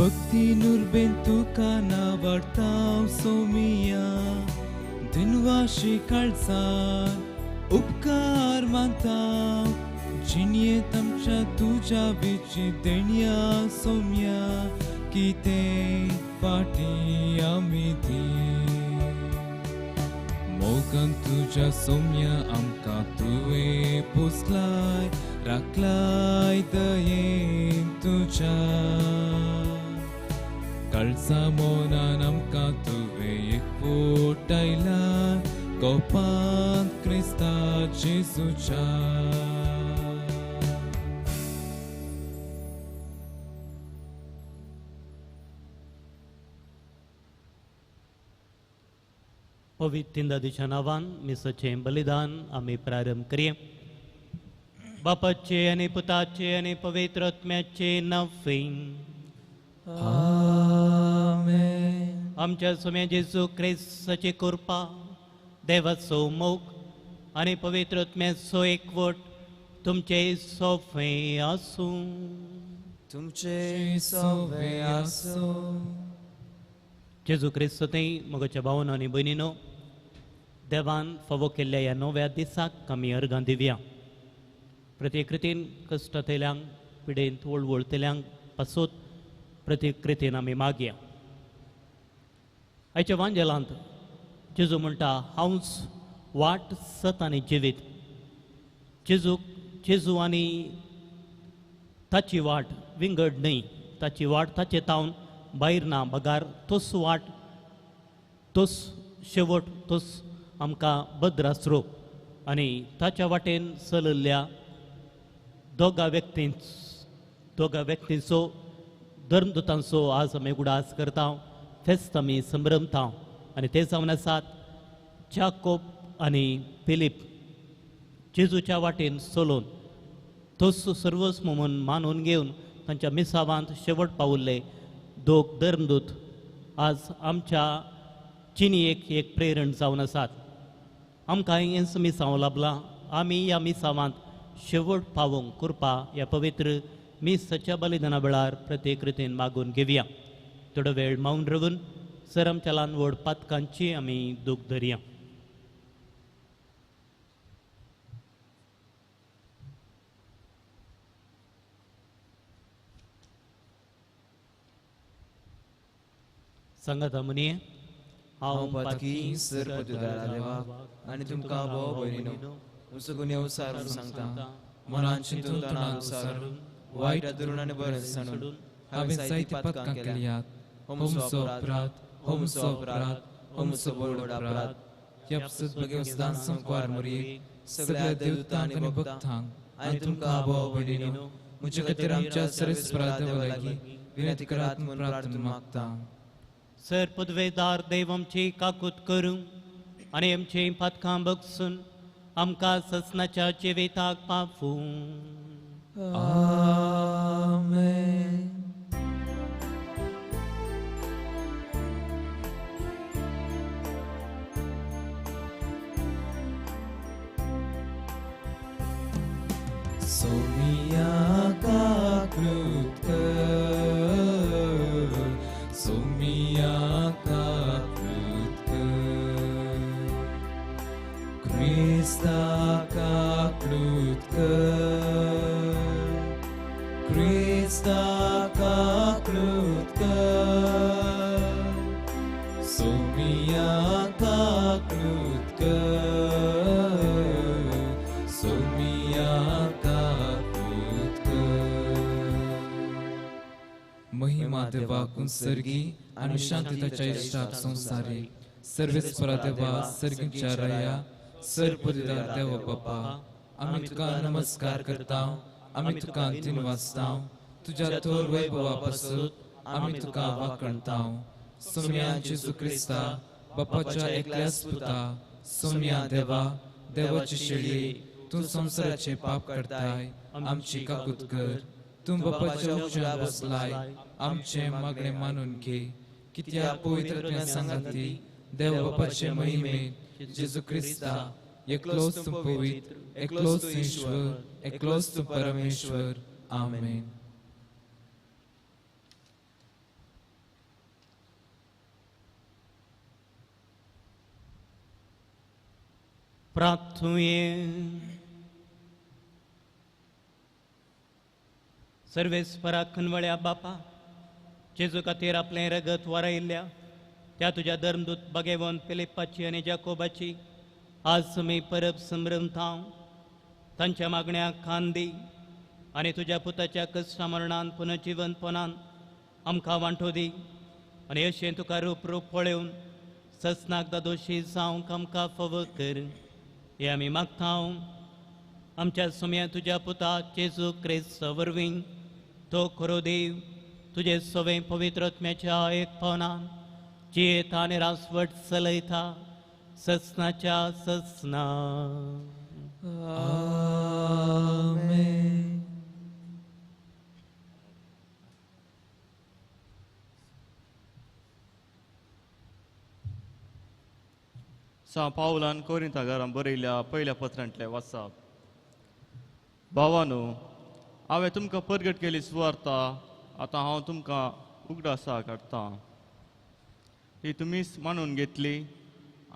भक्ती नुरबेन तुका नावाडता सोमिया दिनवाशी काळजार उपकार मानता जिणयेंत आमच्या तुज्या विची देणया सोम्या कितें फाटीं आमी दी मोगान तुज्या सोम्या आमकां तुवें पोसलाय राखलाय दयेन तुज्या काळजा मोनान आमकां तुवें एकवटायला कोपांत क्रिस्ता जेजूच्या. पवित्र दिशा नांवान मिसाचें बलिदान आमी प्रारंभ करया. बापाचे आनी पुताचे आनी पवित्र आत्म्याचे नांवे आमेन. आमच्या स्वाम्या जेजू क्रिस्ताची कृपा, देवाचो मोग आनी पवित्र आत्म्याचो एकवट तुमचे सोफे आसूं. तुमचे सोफे आसूं. जेजू क्रिस्त थंय मोगाच्या भावनो आनी भयणीनो, देवान फावो केल्ल्या ह्या नव्या दिसाक आमी अर्गां दिवया. प्रतिकृतीन कश्टांतल्यांक, पिडेंत वळवळतल्यांक पासत प्रतिकृतीन आमी मागया. आयच्या वांजेलांत जेजू म्हणटा, हांवच वाट, सत आनी जिवीत. जेजू आनी ताची वाट विंगड न्हय, ताची वाट ताचे तावन भायर ना, बगार तोच वाट, तोच शेवट, तोच आमकां बद्रासरो. आनी ताच्या वाटेन चलल्ल्या दोगा व्यक्तींचो धर्मदूतांचो आज आमी उगडास करता, फेस्त आमी संभ्रमता. आनी ते जावन आसात जाकोब आनी फिलीप. जेजूच्या वाटेन चलोवन तोच सर्वस्व म्हूण मानून घेवन तांच्या मिसावांत शेवट पावल्ले दोग धर्मदूत आज आमच्या जिणेक एक प्रेरण जावन आसात. आमकां हेंच मिसांव लाबलां, आमी ह्या मिसावांत शेवट पावोवंक कृपा ह्या पवित्र मिसाच्या बलिदाना वेळार प्रतिकृतीन मागून घेवया. थोडो वेळ मौन रावून सर आमच्या ल्हान व्हड पातकांची आमी दूख धरया. सांगात मुनी, हांव पातकी सर पदुदारा देवा आनी तुमकां भोव भयणीनो म्हजो गुन्यांव सारून सांगता, मनान चिंतून तणान सारून वायट धरून आनी बरें सांडून हांवें जायतीं पातकां केल्यात. हो म्हजो अपराध, हो म्हजो अपराध, हो म्हजो व्हड अपराध. ह्या सद्भग्य संकवार मोरयेक सगळ्या देवतांक आनी भक्तांक आनी तुमकां भाव भयणीनो म्हजे खातीर आमच्या सर्वेस्परा देवा लागीं विनंती करात म्हूण प्रार्थना मागता. सर पदवेदार देव आमची काकूत करूं आनी आमची पातकां बगसून आमकां ससनाच्या जिविताक पावूं. आमेन. सोमिया काकूत कर, सोमिया काकूत कर, क्रिस्ता काकूत कर, क्रिस्ता काकूत कर, सोमिया काकूत कर, सोमिया काकूत कर. महिमा देवाकून सर्गी आनी शांती ताच्या इश्टाक संवसारी. सर्वेस्परा देवा, सर्गीच्या राया, सर पदवीदार देव बापा, आमी तुका नमस्कार करता, आमी तुका तीन वाजता, तुज्या थोर वैभवा पासून आमी तुका वाकणता. सोम्या जेजू क्रिस्ता, बापाच्या एकल्याच पुता, सोम्या देवा, देवाची शेळी, तूं संवसाराचे पाप करताय, आमची काकूत कर. तूं बापाच्या उजव्या बसलाय, आमचें मागणें मानून घे. कित्याक पवित्र आत्म्या सांगाती देव बापाचे महिमेन जेजू क्रिस्ता, एकलोच तूं पवित्र, एकलोच तूं ईश्वर, एकलोच तूं परमेश्वर. आमेन. प्रार्थुये. सर्वेस्परा खनवळ्या बापा, जेजू खातीर आपलें रगत वारयल्ल्या त्या तुज्या धर्मदूत बगेवन फिलिप्पाची आनी जाकोबाची आज तुमी परब संभ्रमता. तांच्या मागण्याक खान दी आनी तुज्या पुताच्या कश्टा मरणान पुनर्जिवनपणान आमकां वांटो दी आनी अशें तुका रूप रूप पळोवन ससनाक दादोशी जावंक आमकां फावो कर. हे आमी मागता आमच्या सुम्या तुज्या पुता जेजू क्रिस्त वरवीं. तो खरो देव तुजे सवें पवित्र आत्म्याच्या एकपणान जियेता आनी रासवट चलयता ससनाच्या ससना. आमेन. सां पावलान कोरिंता घरान बरयल्या पयल्या पत्रांतलें वाचाप. भावानू, हांवें तुमकां परगट केली सुवार्ता आतां हांव तुमकां उगडासा काडटा. ती तुमीच मानून घेतली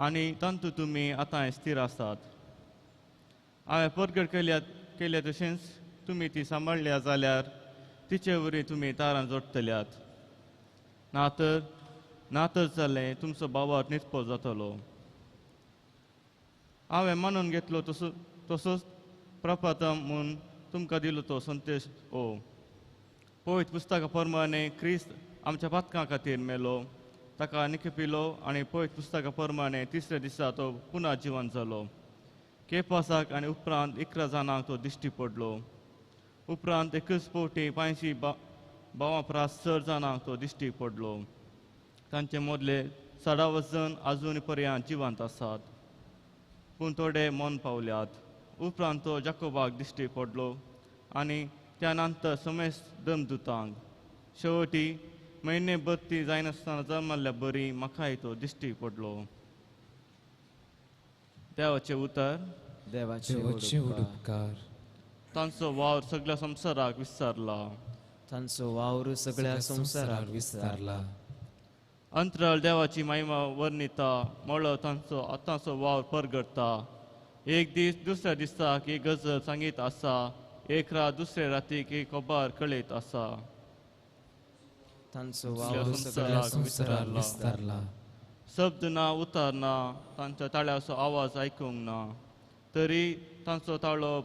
आनी तातूंत तुमी आतां स्थिर आसात. हांवें परगट केल्या तशेंच तुमी ती सांबाळ्ळ्या जाल्यार तिचे वरवीं तुमी तारां जोडटल्यात. ना तर जालें तुमचो बाबार निस्पो जातलो. हांवें मानून घेतलो तसोच प्रपातम म्हूण तुमकां दिलो तो संदेश ओ. पवित्र पुस्तका प्रमाणे क्रिस्त आमच्या पातकां खातीर मेलो, ताका निखपिलो आनी पवित्र पुस्तका प्रमाणे तिसऱ्या दिसा तो पुनः जिवन जालो. केपासाक आनी उपरांत 11 जाणांक तो दिश्टी पडलो. उपरांत एकच फावटी 85 भावां परस चड जाणांक तो दिश्टी पडलो. तांचे मदले 7 जण आजून पर्यंत जिवंत आसात, पूण थोडे मन पावल्यात. उपरांत तो जाकोबाक दिश्टी पडलो आनी त्या नंतर समेस्त दमदुतांक. शेवटी म्हयने भरती जायनासतना जल्मल्ल्या बरी म्हाकाय तो दिश्टी पडलो. देवाचें उतर. देवाचे उपकार. तांचो वावर सगळ्या संवसाराक विस्तारला. तांचो वावर सगळ्या संवसाराक विस्तारला. अंतराळ देवाची महिमा वर्णिता, मळो तांचो आतांचो वावर परगडटा. एक दीस दुसऱ्या दिसाक एक गजल सांगीत आसा, एक रात दुसरे रातीक एक खबर कळयत आसा. तांचो वावर सगळ्या संवसाराक विस्तारला. शब्द ना उतार ना, तांच्या ताळ्याचो आवाज आयकूंक ना, तरी तांचो ताळो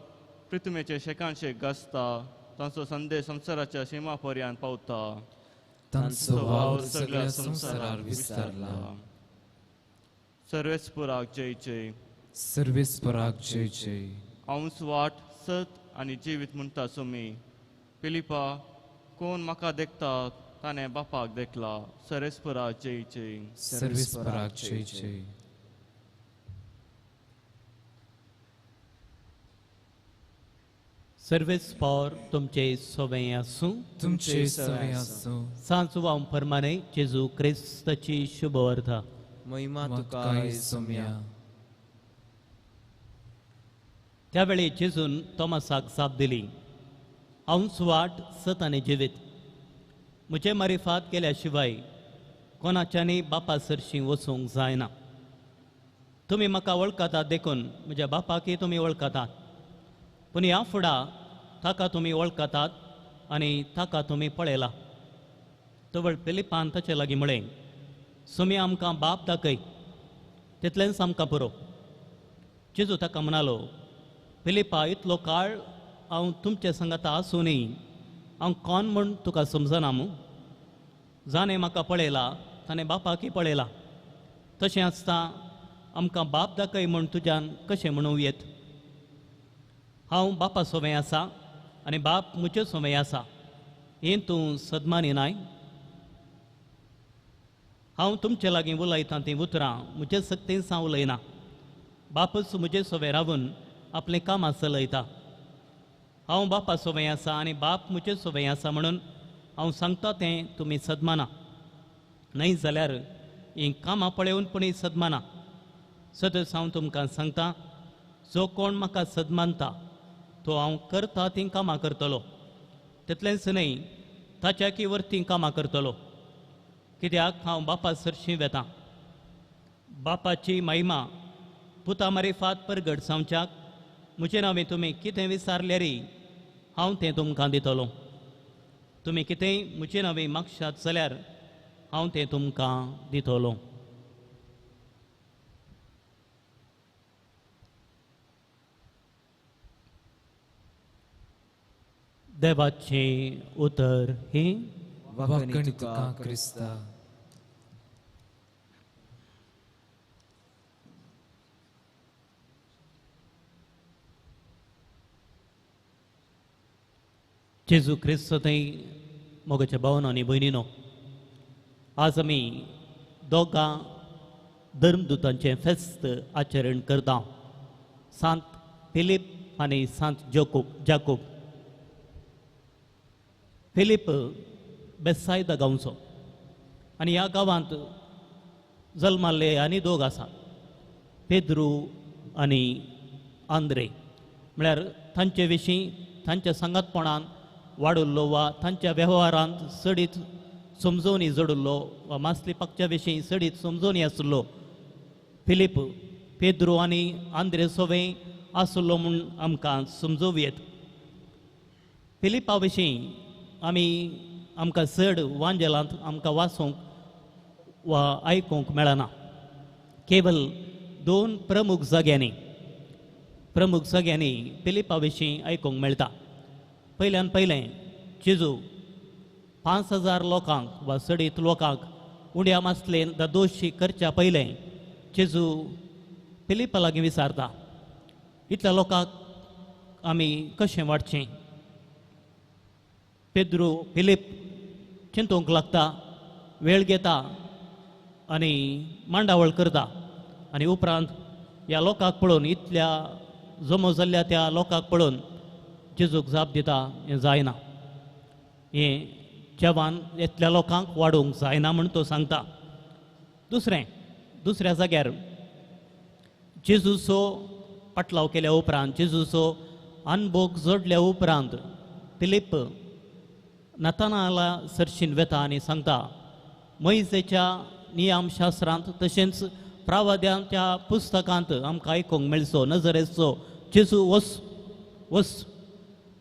पृथ्वीचे शेकानशेक गाजता. तांचो संदेश संवसाराच्या शिमा पर्यंत पावता. तांचो वावर सगळ्या संवसारार विस्तारला. सर्वेस्पराक जय जय. सर्वेस्पराक जय जय. हांवच वाट, सत आनी जिवीत म्हणटा सुमी. फिलिपा, कोण म्हाका देखता ताणें बापाक देखला. सर्वेस्पराक जय जय. सर्वेस्पराक जय जय. सर्वेस्पर तुमचे सवें आसूं. तुमचे सवें आसूं. सांजवां प्रमाणे जेजू क्रिस्ताची शुभवार्ता. महिमा तुका सोम्या. त्यावेळी जेजून तोमासाक जाप दिली, हांवच वाट, सत आनी जिवीत. म्हजे मारिफात केल्या शिवाय कोणाच्यानी बापा सरशीं वचूंक जायना. तुमी म्हाका वळखतात देखून म्हज्या बापाकय तुमी वळखतात. पूण ह्या फुडा ताका तुमी वळखतात आनी ताका तुमी पळयला. तवळ फिलिपान ताचे लागीं म्हळें, सुमी आमकां बाप दाखय, तितलेंच आमकां पुरो. जेजू ताका म्हणालो, फिलिपा, इतलो काळ हांव तुमचे सांगाता आसूनय हांव कोण म्हूण तुका समजना मू? जाणें म्हाका पळयला ताणें बापाकय पळयला. तशें आसता आमकां बाप दाखय म्हूण तुज्यान कशें म्हणूं येत? हांव बापा सोवें आसा आनी बाप म्हजे सोवें आसा, हें तूं सदमानी नाय? हांव तुमचे लागीं उलयतां तीं उतरां म्हजे सक्तीन हांव उलयना. बापच म्हजे सोवें रावून आपलें कामां चलयता. हांव बापा सोवें आसा आनी बाप म्हजे सोवें आसा म्हणून हांव सांगता तें तुमी सदमाना. न्हय जाल्यार हीं कामां पळोवन पूण सदमाना. सदस हांव तुमकां सांगता, जो कोण म्हाका सदमानता तो हांव करता तीं कामां करतलो. तितलेंच न्हय, ताच्या की वरतीं कामां करतलो. कित्याक हांव बापा सरशीं वेतां. बापाची महिमा पुता मारिफात परगट जावच्याक म्हजें नांवें तुमी कितें विचारल्यारी हांव तें तुमकां दितलो. तुमी कितेंय म्हजें नांवें मागशात जाल्यार हांव तें तुमकां दितलो. देवाचें उतर हें. वाखणी तुका क्रिस्ता. जेजू क्रिस्त थंय मोगाच्या भावनो आनी भयणीनो, आज आमी दोगां धर्मदूतांचें फेस्त आचरण करता, सांत फिलीप आनी सांत जाकोब. फिलीप बेसायदा गांवचो आनी ह्या गांवांत जल्माल्ले आनी दोग आसात, पेद्रू आनी आंद्रे. म्हळ्यार तांचे विशीं तांच्या सांगातपणान वाडुल्लो वा तांच्या वेव्हारांत चडीत समजवणी जोडिल्लो वा मासली पक्षा विशीं चडीत समजवणी आशिल्लो फिलीप पेद्रू आनी आंद्रे सोवे आशिल्लो म्हूण आमकां समजोवं येत. फिलिपा विशीं आमी आमकां चड वांजेलांत आमकां वाचूंक वा आयकूंक मेळना. केवल दोन प्रमुख जाग्यांनी फिलिपा विशीं आयकूंक मेळटा. पयल्यान पयलें जेजू 5000 लोकांक वा चडीत लोकांक उंड्या मासलेन दोशी करच्या पयलें जेजू फिलिपा लागीं विचारता, इतल्या लोकांक आमी कशें वाडचें? पेद्रू फिलीप चिंतूंक लागता, वेळ घेता आनी मांडावळ करता आनी उपरांत ह्या लोकांक पळोवन, इतल्या जमो जाल्ल्या त्या लोकांक पळोवन जेजूक जाप दिता, हें जायना, हें जेवण इतल्या लोकांक वाडोवंक जायना म्हूण तो सांगता. दुसऱ्या जाग्यार जेजूचो पाटलाव केल्या उपरांत, जेजूचो अनभोग जोडल्या उपरांत फिलीप नतानाला सरशीन वेता आनी सांगता, मोयजेच्या नियमशास्त्रांत तशेंच प्रावाद्यांच्या पुस्तकांत आमकां आयकूंक मेळचो नजरेचो जेजू वस वस.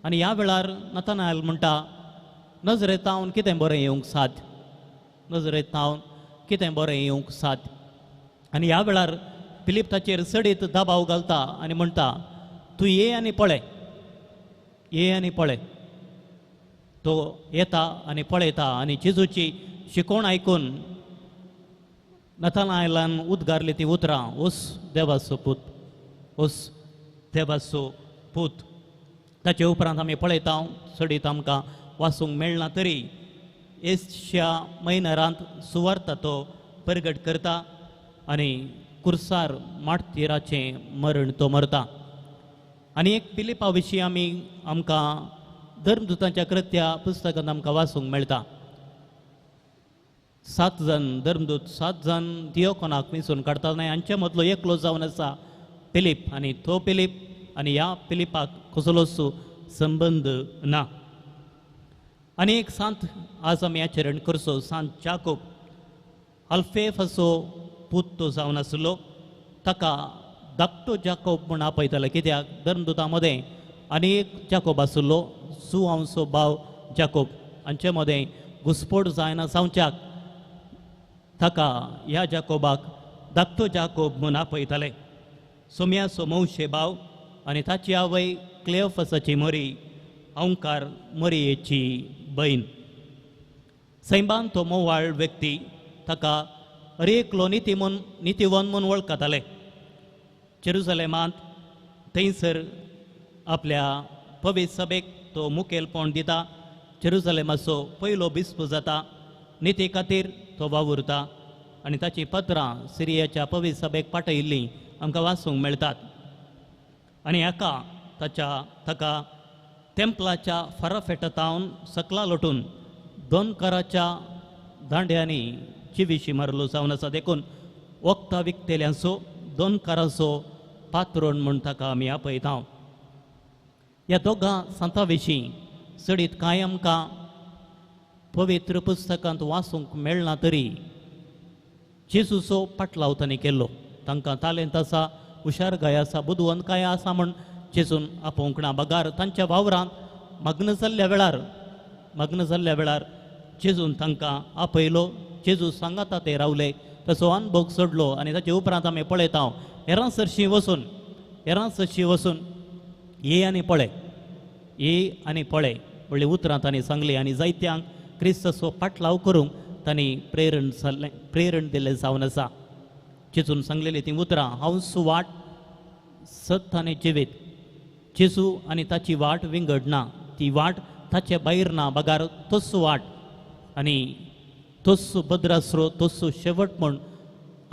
आनी ह्या वेळार नतानायल म्हणटा, नजरेतावन कितें बरें येवंक साध्य, नजरेतावन कितें बरें येवंक साध्य. आनी ह्या वेळार फिलीप ताचेर चडीत दबाव घालता आनी म्हणटा, तूं ये आनी पळय, ये आनी पळय. तो येता आनी पळयता आनी जेजूची शिकवण आयकून नतानायलान उद्गारली ती उतरां, ओस देवाचो पूत, ओस देवाचो पूत. ताचे उपरांत आमी पळयता, चडीत आमकां वाचूंक मेळना तरी एशिया म्हयन्यारांत सुवार्ता तो परगट करता आनी कुर्सार मार्तीराचें मरण तो मरता. आनी एक फिलिपा विशीं आमी आमकां धर्मदूतांच्या कृत्या पुस्तकांत आमकां वाचूंक मेळटा. 7 जाण धर्मदूत, 7 जाण दियोकोनाक वेंचून काडटा आनी हांचे मदलो एकलो जावन आसा फिलीप. आनी तो फिलीप आनी ह्या फिलिपाक कसलोच संबंद ना. आनी एक सांत आज आमी आचरण करचो, सांत जाकोब. अल्फेफाचो पूत तो जावन आशिल्लो, ताका धाकटो जाकोब म्हूण आपयताले. कित्याक? धर्मदूतां मदें आनी एक जाकोब आशिल्लो, सुवांवचो भाव जाकोब. हांचे मदें घुस्पोट जायना जावच्याक ताका ह्या जाकोबाक धाकटो जाकोब म्हूण आपयताले. सोम्याचो मौशे भाव आनी ताची आवय क्लेओफासाची मरी, अंकार मरियेची बयण. सैमान तो मोवाळ व्यक्ती, ताका अरेकलो नितीवन म्हूण वळखताले. जेरुजलेमांत थंयसर आपल्या पवित्र सभेक तो मुखेलपण दिता. जेरुजलेमाचो पयलो बिस्प जाता. निती खातीर तो वावुरता आनी ताचीं पत्रां सिरियाच्या पवित्र सभेक पाठयिल्लीं आमकां वाचूंक मेळटात. आनी हाका ताका तेंपलाच्या फराफेटातावन सकला लोटून 2 कराच्या दांड्यांनी जिविशी मारलो जावन आसा. देखून वखदां विकतेल्यांचो 2 कराचो पात्रोण म्हूण ताका आमी आपयता. ह्या दोगां सांतां विशीं चडीत कांय आमकां पवित्र पुस्तकांत वाचूंक मेळना तरी जेजूचो पाटलाव तांणी केल्लो. तांकां तालेंत आसा, हुशार गाय आसा, बुदवंत काय आसा म्हूण जेजून आपोवंक ना, बगार तांच्या वावरांत मग्न जाल्ल्या वेळार जेजून तांकां आपयलो. जेजू सांगाता ते रावले, तसो अनभोग सोडलो. आनी ताचे उपरांत आमी पळयता हेरां सरशीं वचून ये आनी पळय, ये आनी पळय म्हणली उतरां तांणी सांगली. आनी जायत्यांक क्रिस्ताचो पाटलाव करूंक तांणी प्रेरण दिल्लें जावन आसा. जेजून सांगलेली तीं उतरां, हांव सुवाट सत आनी जिवीत. जेजू आनी ताची वाट विंगड ना, ती वाट ताचे भायर ना, बगार तोच वाट आनी तोच भद्रास्रो, तोच शेवट म्हूण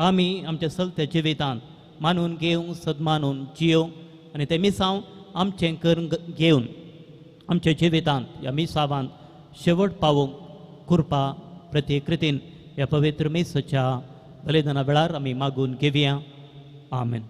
आमी आमच्या चलत्या जिवितांत मानून घेवंक, सदमानून जियोवंक आनी तें मिसांव आमचें करून घेवन आमच्या जिवितांत ह्या मिसावांत शेवट पावोवंक कृपा प्रतिकृतीन ह्या पवित्र मिसाच्या बलिदाना वेळार आमी मागून घेवया. आमेन.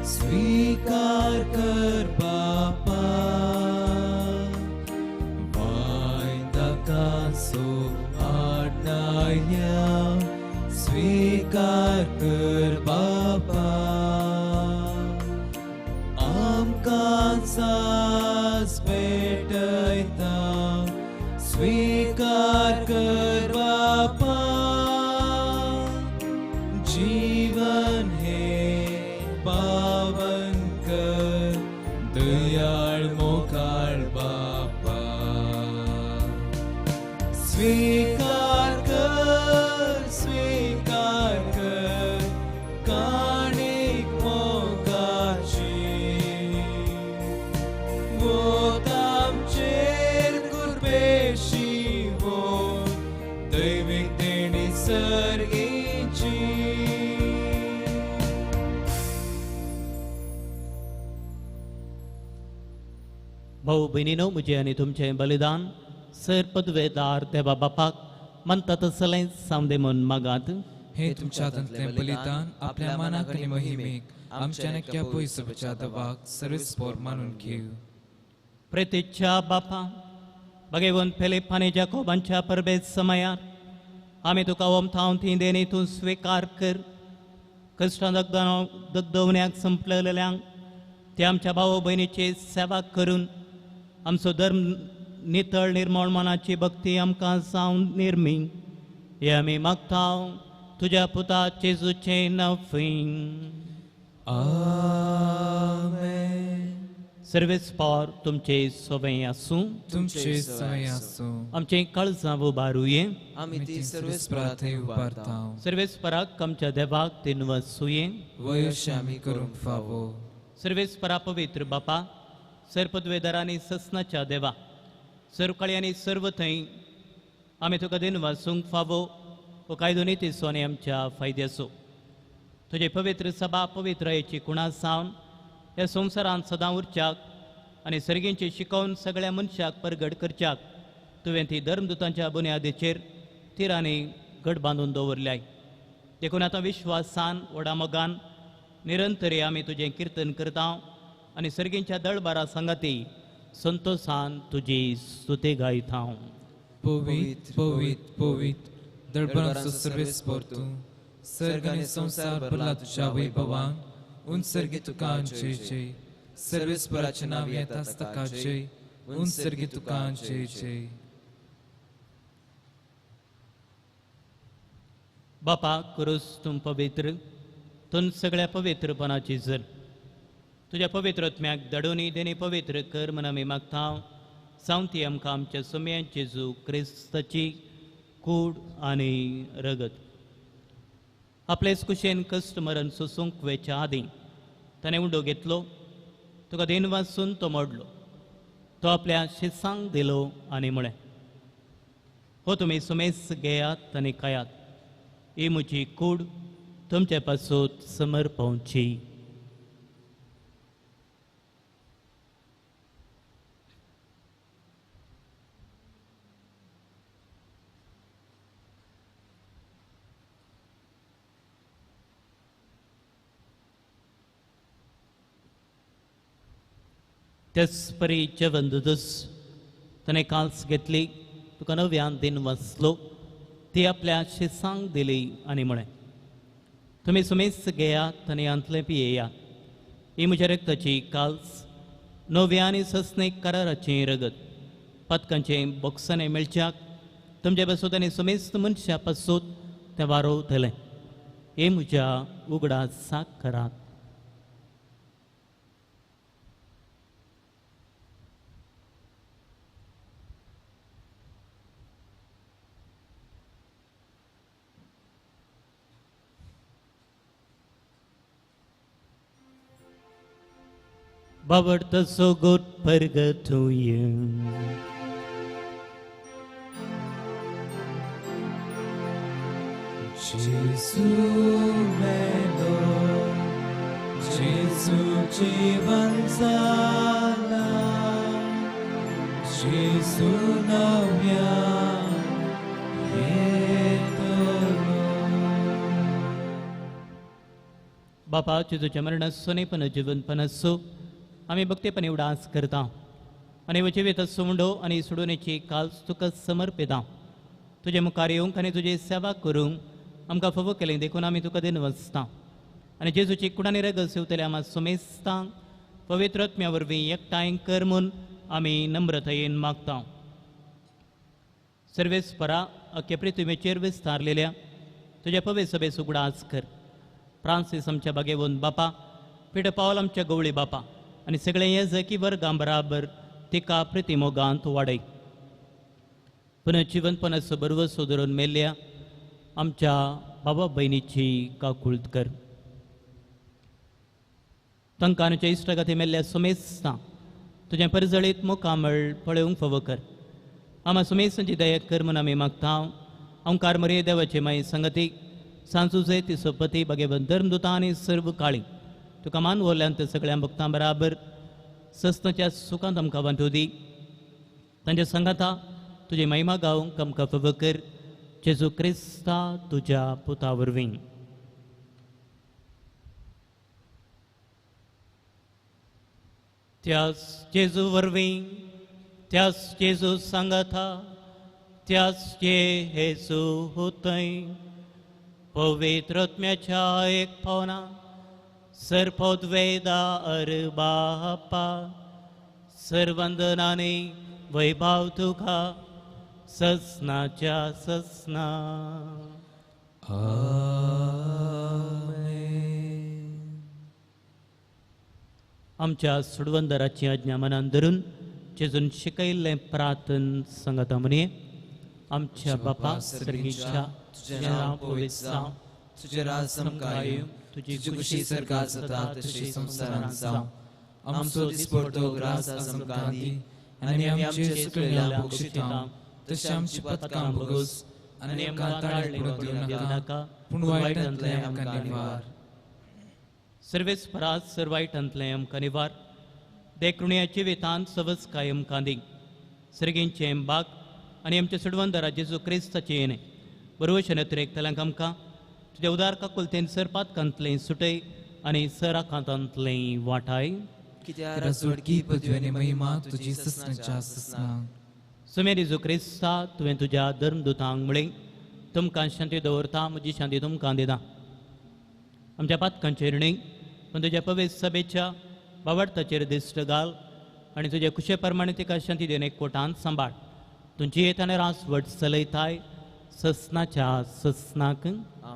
स्वीकार कर बापा, वायदाकांचो हाडनाया स्वीकार कर बापा, आमकां सास भेटयता स्वीकार कर बापा, जीवन हे पावन कर दयाळ मोकाळ बापा, स्वीकार कर काणीक मोगाची, वोत आमचेर कृपेशी वो दैवीक देणी सर्गीची. भाऊ भयणीनो, म्हजें आनी तुमचें बलिदान सर पदवेदार देवा बापाक मानता तसलेंच सामदे म्हूण मागात. हे तुमच्या हातांतलें बलिदान आपल्या मनाक आनी मोहिमेक आमच्या नक्या पयसुच्या दवाक सर्वेस्पोर मानून घेव. प्रेतेच्या बापा, भगवंत फेलिप आनी जाकोबांच्या परबेत समयार आमी तुका ओमथावन ती देणी तूं स्विकार कर. कश्टां दगदवण्याक संपलेल्यांक ते आमच्या भाव भयणीची सेवा करून आमचो धर्म नितळ निर्मळ मनाची भक्ती आमकां जावन निर्मी हे आमी मागता तुज्या पुता जेजूचें नांव. आमेन. सर्वेस्पोर तुमचे सवय आसूं, तुमचे सवय आसूं. आमचें काळजां उबारुये, आमी ती सर्वेस्परा थंय उबारता. सर्वेस्पराक आमच्या देवाक दिनवासुये, वयश आमी करूंक फावो. सर्वेस्परा पवित्र बापा, सर्पद्वेदारांनी ससनाच्या देवा, सर्वकाळी आनी सर्व थंय आमी तुका दिनवासूंक फावो. हो कायदो नितीचो आनी आमच्या फायद्याचो. तुजे पवित्र सभा पवित्रायेची कुणा सावन ह्या संवसारांत सदां उरच्याक आनी सर्गींची शिकोवन सगळ्या मनशाक परगट करच्याक तुवें ती धर्मदुतांच्या बुन्यादीचेर तिरांनी घट बांदून दवरल्याय. देखून आतां विश्वासान व्हडा मोगान निरंतरी आमी तुजें किर्तन करता आनी सर्गींच्या दळबारा सांगाती संतोषान तुजी स्तुती गायता. पवित्र पवित्र पवित्र दळबारांचो सर्वेस्पोर तूं, सर्ग आनी संवसार भरला तुज्या वैभवान. उंचर्गी तुका जय जय, सर्वेस्पराचें नांव येता ताका जय. उंचर्गी तुका जय जय. बापा, क्रूस तूं पवित्र, तूं सगळ्या पवित्रपणाची जर तुज्या पवित्र आत्म्याक दडोनी देणी पवित्र कर म्हूण आमी मागता. सावती आमकां आमच्या सुम्या जेजू क्रिस्ताची कूड आनी रगत आपलेच कुशेन कश्ट मरण सोसूंक वेच्या आदीं ताणें उंडो घेतलो, तुका देन वाचून तो मोडलो, तो आपल्या शिसांक दिलो आनी म्हळें, हो तुमी सुमेस घेयात आनी खायात, ही म्हजी कूड तुमचे पासून समर्पवची. तेच परी जेवण दुदूस ताणें काल्स घेतली, तुका नव्यान दिन वसलो, ती आपल्या शिसांक दिली आनी म्हळें, तुमी सुमेस्त घेयात आनी हांतलें पियेयात. ही म्हज्या रक्ताची काल्स, नव्या आनी सस्नेक कराराचें रगत, पदकांचें बोक्सांनी मेळच्याक तुमच्या पासून आनी सुमेस्त मनशा पासून तें वारोवतलें. हे म्हज्या उगडासाक करात. बाबडतो गोट परगतूय Gesù melo, Gesù जीवन जाला, Gesù नव्या येतलो. बापा, जेजूच्या मरणाचो पण जीवनपण असो आमी भक्तेपणी उडास करता आनी वचेवेत सोंडो आनी सोडोवणेची काल तुका समर्पिता. तुजे मुखार येवंक आनी तुजी सेवा करूंक आमकां फावो केलें देखून आमी तुका दिन वचता आनी जेजूची कुडानी रगत सेवतले आमा सुमेस्तांक पवित्र आत्म्या वरवीं एकठांय कर म्हूण आमी नम्रतायेन मागता. सर्वेस्परा अख्या पृथ्वीचेर विस्तारलेल्या तुज्या पवित्र सभेचो उगडास कर. फ्रांसीस आमच्या बागेवन बापा, पिटर पावल आमच्या गवळी बापा आनी सगळे हे जकी वर्गां बराबर तिका प्रतिमोगांत वाडय. पुनर्जिवनपणाचो बरवसो धरून मेल्ल्या आमच्या बाबा भयणीची काकूळत कर. तांकां आमच्या इश्टागती मेल्ल्या सुमेस्तां तुजें परजळीत मुखामळ पळोवंक फावो कर. आमा सुमेस्तांची दया कर म्हूण आमी मागता. ओंकार मरे देवाचे माय संगती सांजुजे ती सोपती बागेवन धर्मदुतां आनी सर्व काळी तुका मान व्हरल्यान सगळ्या भक्तां बराबर सस्नाच्या सुखांत आमकां वांटू दी. तांच्या संगाता तुजी महिमा गावंक आमकां फावो कर. जेजू क्रिस्ता तुज्या पुता वरवीं. त्याच जेजू वरवीं, त्याच जेजू सांगाता, त्याच जेजू हुतय पवित्र आत्म्याच्या एक पावना सर्पोद्वेदा अर बापा सर्वंदनाने वैभाव तुका ससनाच्या ससना. आमेन. आमच्या सुडवंदराची आज्ञा मनान धरून जेजून शिकयल्लें प्रार्थन सांगता म्हणये. आमच्या बापा सर्गीच्या, तुजें नांव पवित्र जावं, तुजें राज आमकां येवं, तुजी खुशी स्वर्गांत जाता तशी संवसारांत जावं. आमचो दिसपडतो ग्रास आज आमकां दी आनी आमी आमचे चुकलेल्या बक्षिता तशें आमची पथकां भोगोस आनी आमकां ताळें पडूंक दिवं नाका, पूण वायटांतलें आमकां निवार. सर्वेस्परा सर वायटांतलें आमकां निवार. देखुणया जिवितांत सवस काय आमकां दी. सर्गींचें बाग आनी आमच्या सुडवंदरा जेजू क्रिस्ताचें येणें बरोवशें नत्रेक तल्यांक आमकां तुज्या उदार काकुलतेन सर पातकांतलें सुटय आनी सर आखातांतलें वाटाय. कित्याक राजवटकी पदवी आनी महिमा तुजी ससनाच्या ससना. सुमेर जेजू क्रिस्ता, तुवें तुज्या धर्मदुतांक म्हळें, तुमकां शांती दवरता, म्हजी शांती तुमकां दिता. आमच्या पातकांचेर न्हय पूण तुज्या पवित्र सभेच्या बावडताचेर दिश्ट घाल आनी तुज्या कुशे प्रमाणे तिका शांती दिवन एक कोटांत सांबाळ. तुमची येताना रासवट चलयताय ससनाच्या ससनाक.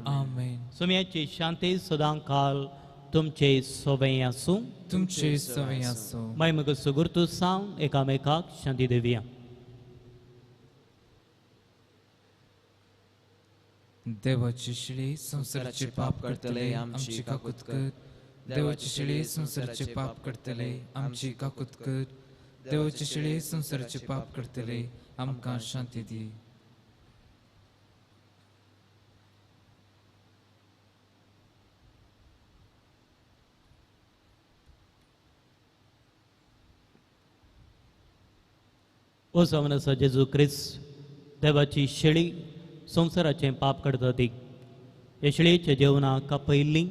आमेन. सुम्याची शांती सदां काल तुमचे सोवें आसूं. तुमचे सोवें आसूं. माय मग सुगुर्तू सावन एकामेकाक शांती दिवया. देवाची शिळी संवसाराचे पाप करतले आमची काकूत कर. देवाची शिळी संवसाराचे पाप करतले आमची काकूत कर. देवाची शिळी संवसाराचे पाप करतले आमकां शांती दी. ओ जावन आसा जेजू क्रिस्त, देवाची शेळी संवसाराचें पाप करता ती. ह्या शेळयेच्या जेवणाक कापयल्ली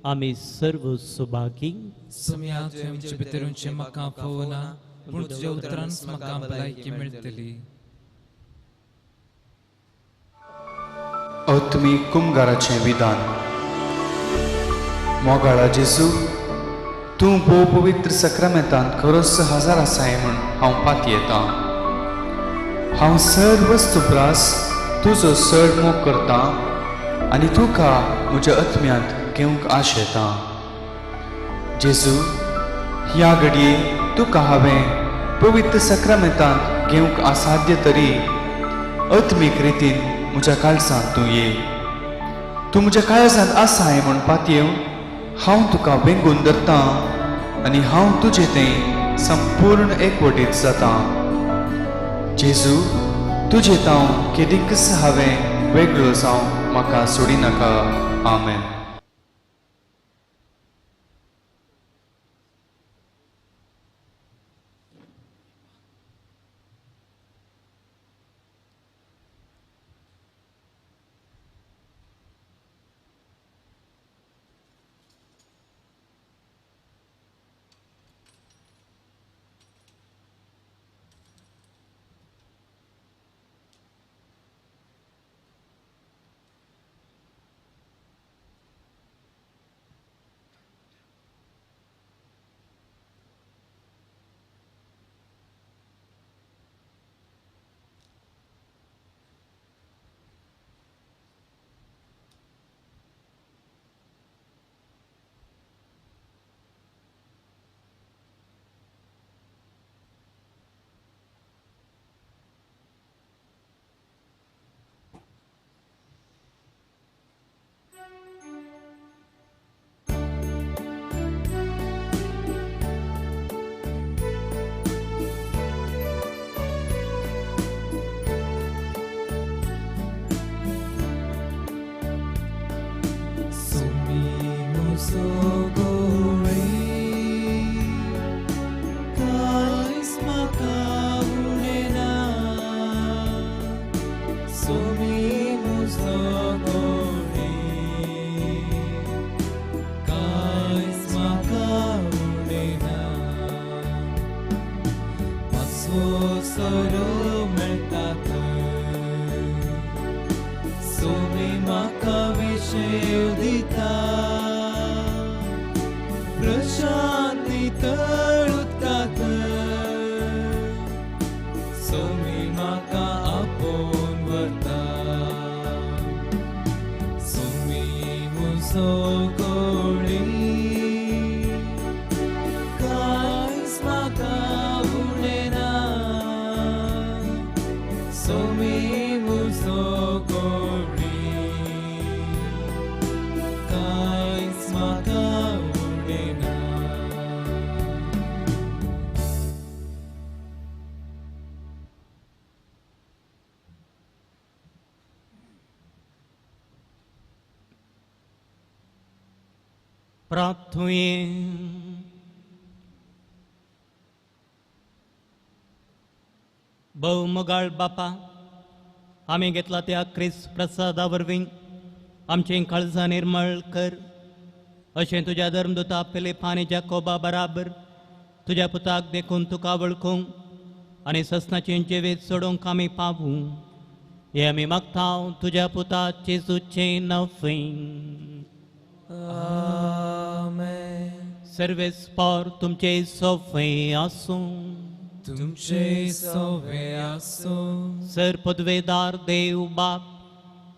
आमी सर्व सुभागी. सोम्या तुवें आमचे भितर येवचें म्हाका फावना, पूण तुज्या उतरानच म्हाका भलायकी मेळटली. आत्मीक कुमगाराचें विधान. मोगाळा जेजू, तूं भोव पवित्र सक्रामेंतांत खरोच हजार आसाय म्हूण हांव पातयेतां. हांव सर्व वस्तू प्रास तुजो चड मोग करतां आनी तुका म्हज्या आत्म्यांत घेवंक आशेतां. जेजू, ह्या घडये तुका हांवें पवित्र सक्रामेंतांत घेवंक असाध्य तरी आत्मीक रितीन म्हज्या काळजांत तूं ये. तूं म्हज्या काळजांत आसाय म्हूण पातयेवन हांव तुका वेंगून धरतां आनी हांव तुजे तें संपूर्ण एकवटीत जातां. जेजू, तुजे तावन केदीकच हांवें वेगळो जावं म्हाका सोडिनाका. आमेन. प्रार्थुये. भोव मोगाळ बापा, आमी घेतला त्या क्रिस्त प्रसादा वरवीं आमचें काळजां निर्मळ कर, अशें तुज्या धर्मदूता फिलिप आनी जाकोबा बराबर तुज्या पुताक देखून तुका वळखूंक आनी ससनाचें जिवीत सोडूंक आमी पावूं, हें आमी मागता तुज्या पुता जेजूचें नांव. आमेन. सर्वेस्पर तुमचे सोफे आसूं. तुमचे सोवे आसूं. सर पदवेदार देव बाप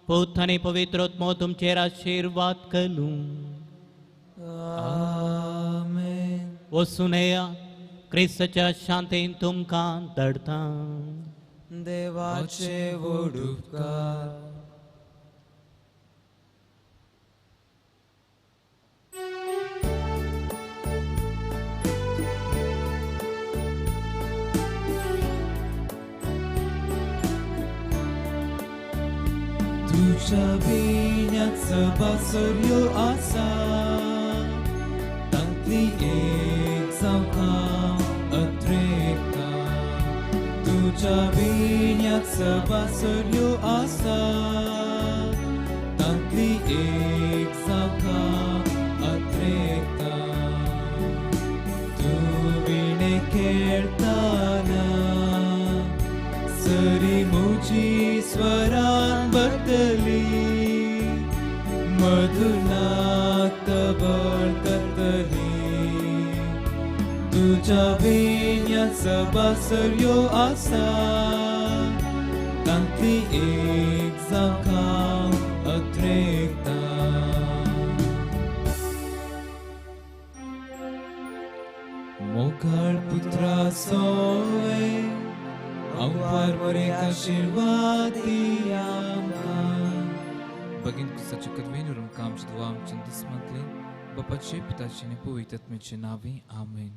पूत आनी पवित्र आत्मो तुमचेर आशिर्वाद करूं. आमेन. वचून येया, क्रिस्ताच्या शांतीन तुमकां धाडटा. देवाचे व्हड उपकार. तुज्या विण्याच बासऱ्यो आसा, तांतली एक जावका अत्रेकता. तुज्या विण्याच बासऱ्यो आसा, तांतली एक जावका. अधुनात बरकतली तुज्या वेण्या सबासर्यो आसा तांतली एक जावं अत्रेकता. मोगाळ पुत्रा सोवे हांव मरेक आशिर्वाद दी आमकां. भगीन कुसाचे कदवेन उरूंक आमचे दुआ आमच्या दुस्मांतले बापाचे पुताचे आनी पवित्र आत्म्याचे नांवे आमेन.